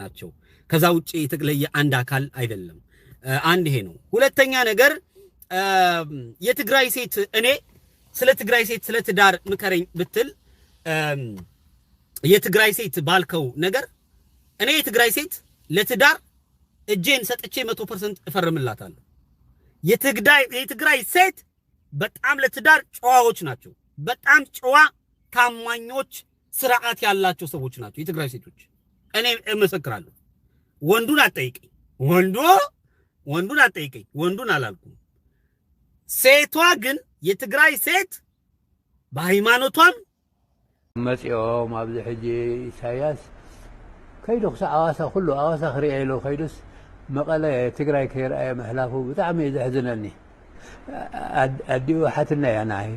ናቸው። ከዛ ውጭ የተለየ አንድ አካል አይደለም። እ፣ አንድ ይሄ ነው። ሁለተኛ ነገር፣ እ፣ የትግራይ ሴት፣ እኔ ስለ ትግራይ ሴት ስለ ትዳር ምከረኝ ብትል፣ እ፣ የትግራይ ሴት ባልከው ነገር፣ እኔ የትግራይ ሴት ለትዳር እጄን ሰጥቼ መቶ ፐርሰንት እፈርምላታለሁ። የትግራይ፣ የትግራይ ሴት በጣም ለትዳር ጨዋዎች ናቸው። በጣም ጨዋ፣ ታማኞች፣ ስርዓት ያላቸው ሰዎች ናቸው የትግራይ ሴቶች። እኔ እመሰክራለሁ። ወንዱን አትጠይቀኝ። ወንዱ፣ ወንዱን አትጠይቀኝ። ወንዱን አላልኩም። ሴቷ ግን፣ የትግራይ ሴት ብሃይማኖቷም መጺኦም ኣብዚ ሕጂ ኢሳያስ ከይዱ ክሳዕ ኣዋሳ፣ ኩሉ ኣዋሳ ክሪኦ ኢሉ ከይዱስ፣ መቐለ ትግራይ ከይረኣየ ምሕላፉ ብጣዕሚ እዩ ዘሕዝነኒ። ኣድ-፣ ኣዲኡ ሓትና እያ ንዓይ።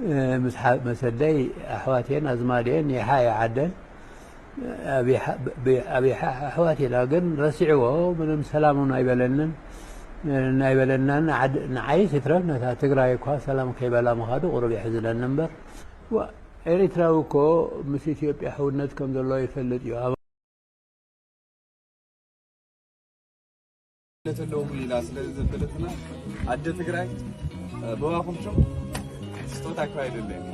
እ፣ ምስ ሓ-፣ መሰደይ ኣሕዋት እየን፣ ኣዝማድ እየን፣ ይሓ እየ ዓደን። ኣብ ይሓ፣ ብ-፣ ብ-፣ ኣብ ይሓ ኣሕዋት ኢና፣ ግን ረሲዕዎ፣ ምንም ሰላም እውን ኣይበለንን፣ እ፣ ኣይበለናን። ዓድ-፣ ንዓይስ ይትረፍ፣ ነታ ትግራይ እኳ ሰላም ከይበላ ምኻዱ ቁሩብ የሕዝነኒ እምበር። ዋ፣ ኤሪትራዊ እኮ ምስ ኢትዮጵያ ሕውነት ከም ዘለዎ ይፈልጥ እዩ። ኣብ ኣለኹ ኢላ ስለ ዘበለትና፣ ኣደ ትግራይ፣ እ፣ ብዋኹምቹም ስጦታ እኮ ኣይደለየን።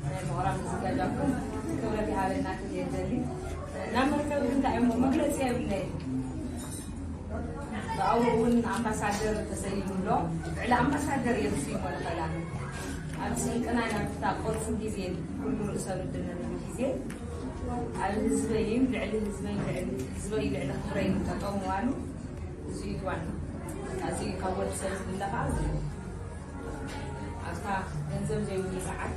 ናይ ምቕራብ ዝዘጋጃኩም ክብረት ይሃበልና ክብል እየ ዝደሊ። ናብ መርከብ ግን እንታይ እሞ መግለጺ የብለይን። ብኣኡ እውን ኣምባሳደር ተሰይሙ ኣሎ። ልዕሊ ኣምባሳደር እየ ዝስይሞ ንኸላ። ኣብ ስንቅና ኢና ንፍታ፣ ቁልፉ ግዜ፣ ኩሉ ርእሰ ውድብና ግዜ ኣብ ህዝበይን ልዕሊ ህዝበይን ልዕሊ ህዝበይ ልዕሊ ክብረይን ጠጠው ምባሉ እዚ እዩ ዋና። እዚ ካብ ወዲ ሰብ ዝድለ ከዓ እዚ እዩ። ኣብታ ገንዘብ ዘይብሉ ሰዓት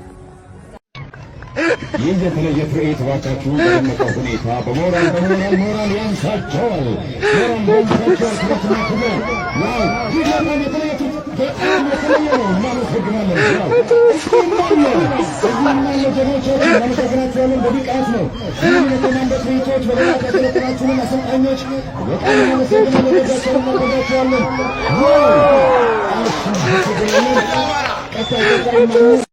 ይህ የተለየ ትርኢት እባካችሁ በደመቀ ሁኔታ በሞራል፣ በሞራል፣ ሞራል ያንሳቸዋል። ሞራል ያንሳቸዋል። ክብረትና ክብር። ዋው! ይህ በጣም የተለየ ትርኢት፣ በጣም የተለየ ነው። እናመሰግናለን። ዋው! እስኪ እናያለን። እዚህ እናያለን ጀግኖቻችን፣ እናመሰግናቸዋለን። በብቃት ነው። ይህ የተናንበት ትርኢቶች በብቃት ያሰለጠናችሁንን አሰልጣኞች በጣም እናመሰግናለን። ወዳችኋለን፣ እናከብራችኋለን። ዋው! አዎ፣ እናመሰግናለን። ቀጣይ፣ ቀጣይ እናያለን።